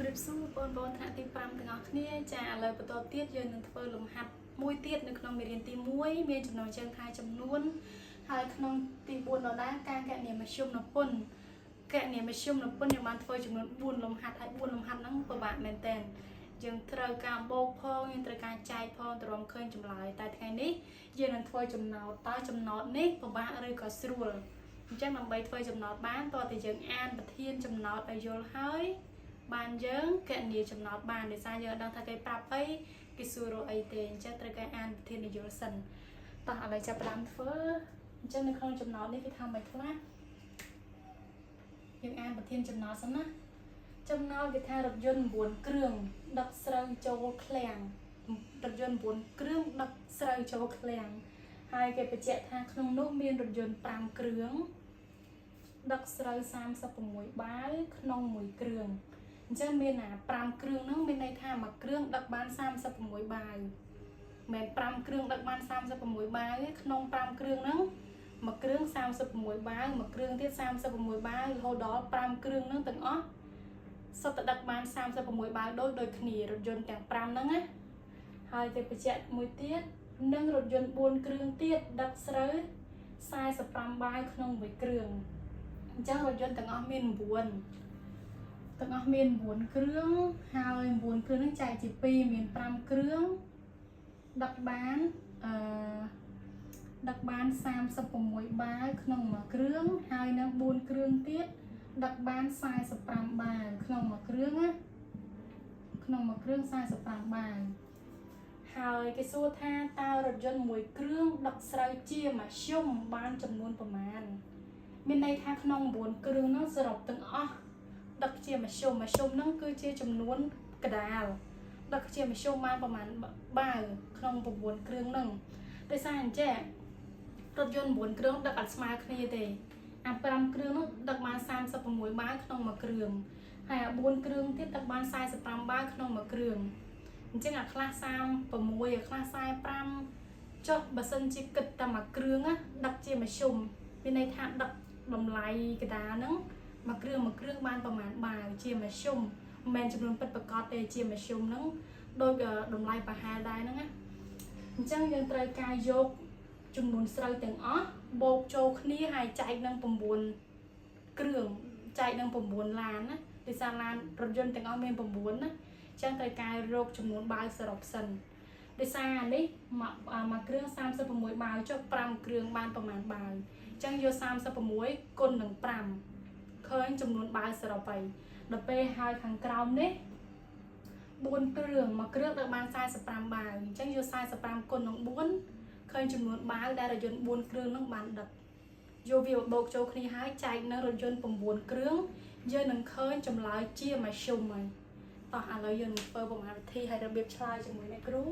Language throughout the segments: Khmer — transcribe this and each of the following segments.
ជំរាបសួរបងប្អូនថ្នាក់ទី5ទាំងអស់គ្នាចាឥឡូវបន្តទៀតយើងនឹងធ្វើលំហាត់មួយទៀតនៅក្នុងមេរៀនទី1មានចំណងជើងថាចំនួនហើយក្នុងទី4ដដែលការកណនាមធ្យមនពន្ធកណនាមធ្យមនពន្ធយើងបានធ្វើចំនួន4លំហាត់ហើយ4លំហាត់ហ្នឹងពិបាកមែនតើយើងត្រូវការបូកផងយើងត្រូវការចែកផងទ្រាំឃើញចម្លើយតែថ្ងៃនេះយើងនឹងធ្វើចំណោទតើចំណោទនេះពិបាកឬក៏ស្រួលអញ្ចឹងដើម្បីធ្វើចំណោទបានតើតែយើងអានប្រធានចំណោទឲ្យយល់ហើយ បានយើងកណនាចំណោទបានដោយសារយើងអត់ដឹងថាគេប្រាប់អីគេសួររកអីទេអញ្ចឹងត្រូវការអានប្រធាននយោលសិនតោះឥឡូវចាប់ផ្ដើមធ្វើអញ្ចឹងនៅក្នុងចំណោទនេះគេថាមិនខ្លះយើងអានប្រធានចំណោទសិនណាចំណោទគេថារថយន្ត9គ្រឿងដឹកស្រូវចូលឃ្លាំងរថយន្ត9គ្រឿងដឹកស្រូវចូលឃ្លាំងហើយគេបញ្ជាក់ថាក្នុងនោះមានរថយន្ត5គ្រឿងដឹកស្រូវ36បាវក្នុងមួយគ្រឿង អញ្ចឹងមានអា5គ្រឿងហ្នឹងមានន័យថាមួយគ្រឿងដឹកបាន36បាវមិន5គ្រឿងដឹកបាន36បាវទេក្នុង5គ្រឿងហ្នឹងមួយគ្រឿង36បាវមួយគ្រឿងទៀត36បាវរហូតដល់5គ្រឿងហ្នឹងទាំងអស់សុទ្ធតែដឹកបាន36បាវដូចដូចគ្នារថយន្តទាំង5ហ្នឹងណាហើយគេបញ្ជាក់មួយទៀតនឹងរថយន្ត4គ្រឿងទៀតដឹកស្រូវ45បាវក្នុងមួយគ្រឿងអញ្ចឹងរថយន្តទាំងអស់មាន9 ទាំងអស់មាន9គ្រឿងហើយ9គ្រឿងហ្នឹងចែកជា2មាន5គ្រឿងដឹកបានអឺដឹកបាន36បាវក្នុងមួយគ្រឿងហើយនឹង4គ្រឿងទៀតដឹកបាន45បាវក្នុងមួយគ្រឿងណាក្នុងមួយគ្រឿង45បាវហើយគេសួរថាតើរថយន្តមួយគ្រឿងដឹកស្រូវជាមធ្យមបានចំនួនប្រមាណមានន័យថាក្នុង9គ្រឿងហ្នឹងសរុបទាំងអស់ ដឹកជាមធ្យមមធ្យមហ្នឹងគឺជាចំនួនកដាលដឹកជាមធ្យមបានប្រមាណបាវក្នុង9គ្រឿងហ្នឹងដោយសារអញ្ចឹងរថយន្ត9គ្រឿងដឹកអត់ស្មើគ្នាទេអា5គ្រឿងនោះដឹកបាន36បាវក្នុងមួយគ្រឿងហើយអា4គ្រឿងទៀតដឹកបាន45បាវក្នុងមួយគ្រឿងអញ្ចឹងអាខ្លះ36អាខ្លះ45ចុះបើសិនជាគិតតែមួយគ្រឿងណាដឹកជាមធ្យមមានន័យថាដឹកតម្លៃកដាលហ្នឹង មួយគ្រឿងមួយគ្រឿងបានប្រមាណបាវជាមធ្យមមិនមែនចំនួនពិតប្រាកដទេជាមធ្យមហ្នឹងដូចតម្លៃប្រហែលដែរហ្នឹងណាអញ្ចឹងយើងត្រូវការយកចំនួនស្រូវទាំងអស់បូកចូលគ្នាហើយចែកនឹង9គ្រឿងចែកនឹង9ឡានណាដោយសារឡានរថយន្តទាំងអស់មាន9ណាអញ្ចឹងត្រូវការរកចំនួនបាវសរុបសិនដោយសារនេះមួយគ្រឿង36បាវចុះ5គ្រឿងបានប្រមាណបាវអញ្ចឹងយក36គុណនឹង5 ឃើញចំនួនបាវសរុបហើយដល់ពេលហើយខាងក្រោមនេះ4គ្រឿងមួយគ្រឿងដឹកបាន45បាវអញ្ចឹងយក45គុណនឹង4ឃើញចំនួនបាវដែលរថយន្ត4គ្រឿងនឹងបានដឹកយកវាបូកចូលគ្នាហើយចែកនឹងរថយន្ត9គ្រឿងយើងនឹងឃើញចម្លើយជាមធ្យមហើយតោះឥឡូវយើងនឹងធ្វើប្រមាណវិធីហើយរបៀបឆ្លើយជាមួយអ្នកគ្រូ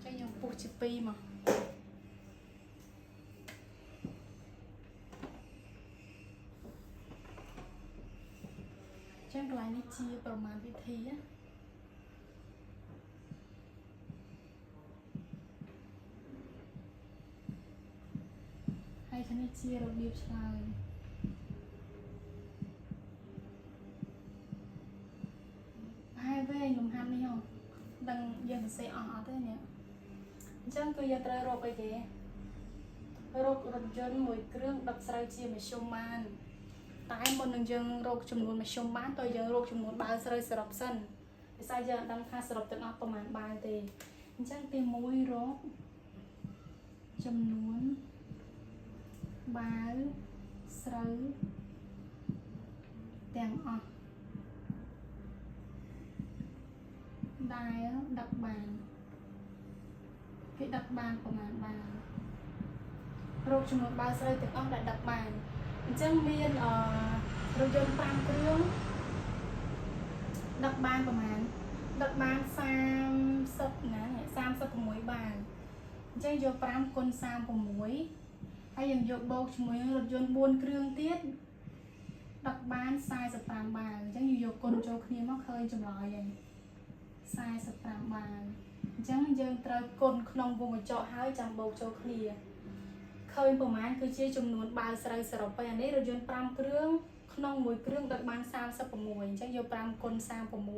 ចឹងយើងពុះជា2មក ចឹងកន្លែងនេះជាប្រមាណវិធីណាហើយខាងនេះជារបៀបឆ្លើយប្រហែលវែងលំហាត់នេះហ៎ដឹងយើងសរសេរអស់អត់ទេនេះអញ្ចឹងគឺយើងត្រូវរកអីគេរករថយន្តមួយគ្រឿងដឹកស្រូវជាមធ្យមបាន តែមុននឹងយើងរកចំនួនមធ្យមបានតើយើងរកចំនួនបាវស្រូវសរុបសិនដោយសារយើងអត់ដឹងថាសរុបទាំងអស់ប្រមាណបាវទេអញ្ចឹងទី1រកចំនួនបាវស្រូវទាំងអស់ដែលដឹកបានគេដឹកបានប្រមាណបាវរកចំនួនបាវស្រូវទាំងអស់ដែលដឹកបាន អញ្ចឹងមានអឺរថយន្ត5គ្រឿងដឹកបានប្រហែលដឹកបាន30ណា36បាវអញ្ចឹងយក5គុណ36ហើយយើងយកបូកជាមួយនឹងរថយន្ត4គ្រឿងទៀតដឹកបាន45បាវអញ្ចឹងយើងយកគុណចូលគ្នាមកឃើញចម្លើយហើយ45បាវអញ្ចឹងយើងត្រូវគុណក្នុងវងកញ្ចក់ហើយចាំបូកចូលគ្នា ឃើញប្រមាណគឺជាចំនួនបាវស្រូវសរុបហើយអានេះរថយន្ត5គ្រឿងក្នុងមួយគ្រឿងដឹកបាន36អញ្ចឹងយក5គុណ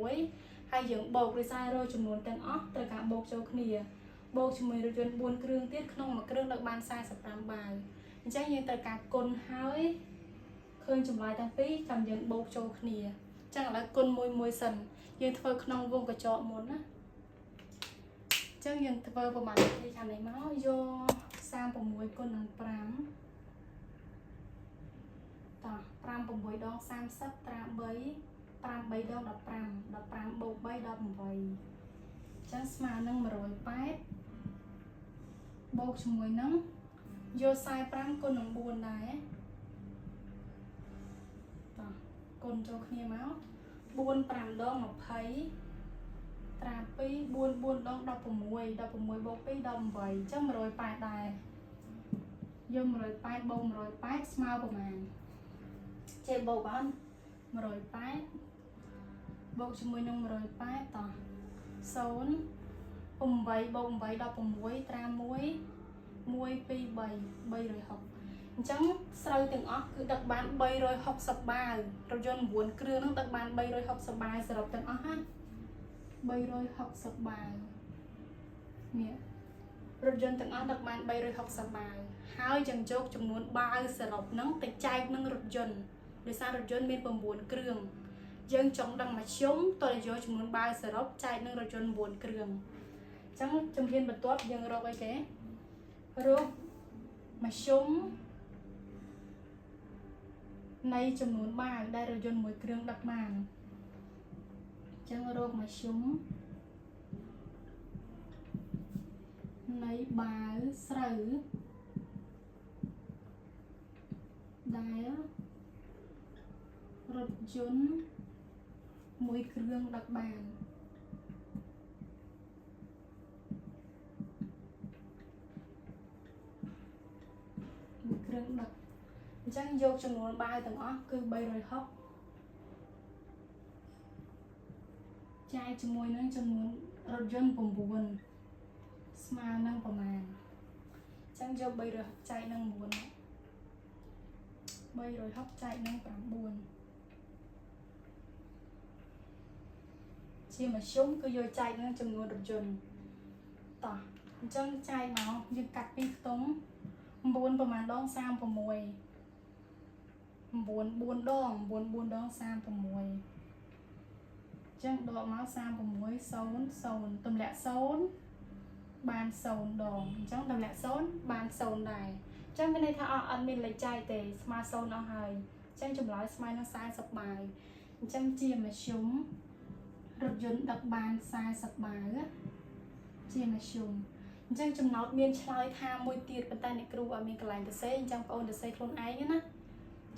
36ហើយយើងបូកដោយសាររកចំនួនទាំងអស់ត្រូវការបូកចូលគ្នាបូកជាមួយរថយន្ត4គ្រឿងទៀតក្នុងមួយគ្រឿងដឹកបាន45បាវអញ្ចឹងយើងត្រូវការគុណហើយឃើញចម្លើយទាំងពីរចាំយើងបូកចូលគ្នាអញ្ចឹងឥឡូវគុណមួយមួយសិនយើងធ្វើក្នុងវងកញ្ចក់មុនណាអញ្ចឹងយើងធ្វើប្រមាណវិធីខាងនេះមកយក36គុណនឹង5តោះ5 6ដង30ត្រា3 5 3ដង15 15បូក3 18អញ្ចឹងស្មើនឹង180បូកជាមួយនឹងយក45គុណនឹង4ដែរតោះគុណចូលគ្នាមក4 5ដង20ត្រា2 4 4ដង16 16បូក2 18អញ្ចឹង180ដែរយក180បូក180ស្មើប្រមាណចេះបូកបាន180បូកជាមួយនឹង180តោះ0 8បូក8 16ត្រា1 1 2 3 360អញ្ចឹងស្រូវទាំងអស់គឺដឹកបាន360បាវរថយន្ត9គ្រឿងហ្នឹងដឹកបាន360បាវសរុបទាំងអស់ណា360បាវនេះរថយន្តទាំងអស់ដឹកបាន360បាវហើយយើងយកចំនួនបាវសរុបហ្នឹងទៅចែកនឹងរថយន្តដោយសាររថយន្តមាន9គ្រឿងយើងចង់ដឹងមធ្យមតើយកចំនួនបាវសរុបចែកនឹងរថយន្ត9គ្រឿងអញ្ចឹងជំហានបន្ទាប់យើងរកអីគេរកមធ្យមនៃចំនួនបាវដែលរថយន្តមួយគ្រឿងដឹកបានអញ្ចឹងរកមធ្យមនៃបាវស្រូវដែលរថយន្តមួយគ្រឿងដឹកបានមួយគ្រឿងដឹកអញ្ចឹងយកចំនួនបាវទាំងអស់គឺ360ចែកជាមួយនឹងចំនួនរថយន្ត9ស្មើនឹងប្រមាណអញ្ចឹងយក360ចែកនឹង9 360ចែកនឹង9ជាមធ្យមគឺយកចែកនឹងចំនួនរថយន្តតោះអញ្ចឹងចែកមកយើងកាត់ពីខ្ទង់9ប្រមាណដង36 9 4ដង9 4ដង36អញ្ចឹងដកមក36 0 0ទម្លាក់0បាន0ដងអញ្ចឹងទម្លាក់0បាន0ដែរអញ្ចឹងមានន័យថាអត់មានលេខចែកទេស្មើ0អស់ហើយអញ្ចឹងចម្លើយស្មើនឹង40បាវអញ្ចឹងជាមធ្យមរថយន្តដឹកបាន40បាវជាមធ្យមអញ្ចឹងចំណោទមានឆ្លើយថាមួយទៀតប៉ុន្តែអ្នកគ្រូអត់មានកន្លែងសរសេរអញ្ចឹងបងអូនសរសេរខ្លួនឯងណា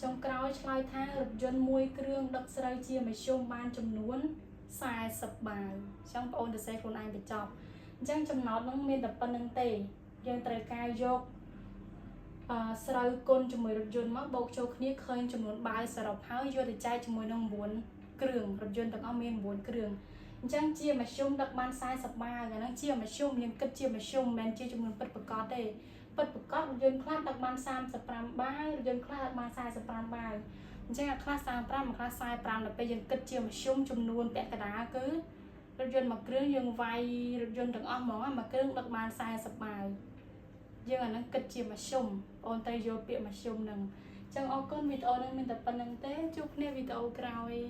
ចុងក្រោយឆ្លើយថារថយន្តមួយគ្រឿងដឹកស្រូវជាមធ្យមបានចំនួន40បាវអញ្ចឹងបងអូនសរសេរខ្លួនឯងបញ្ចប់អញ្ចឹងចំណោទនឹងមានតែប៉ុណ្្នឹងទេយើងត្រូវការយកស្រូវគុណជាមួយរថយន្តមកបូកចូលគ្នាឃើញចំនួនបាវសរុបហើយយកទៅចែកជាមួយនឹង9គ្រឿងរថយន្តទាំងអស់មាន9គ្រឿងអញ្ចឹងជាមធ្យមដឹកបាន40បាវអាហ្នឹងជាមធ្យមយើងគិតជាមធ្យមមិនមែនជាចំនួនពិតប្រាកដទេពិតប្រាកដរថយន្តខ្លះដឹកបាន35បាវរថយន្តខ្លះដឹកបាន45បាវអញ្ចឹងអាខ្លះ35អាខ្លះ45ដល់ពេលយើងគិតជាមធ្យមចំនួនពាក់កណ្ដាលគឺរថយន្តមួយគ្រឿងយើងវាយរថយន្តទាំងអស់ហ្មងមួយគ្រឿងដឹកបាន40បាវយើងអាហ្នឹងគិតជាមធ្យមបងត្រូវយកពាក្យមធ្យមហ្នឹងអញ្ចឹងអរគុណវីដេអូហ្នឹងមានតែប៉ុណ្្នឹងទេជួបគ្នាវីដេអូក្រោយ។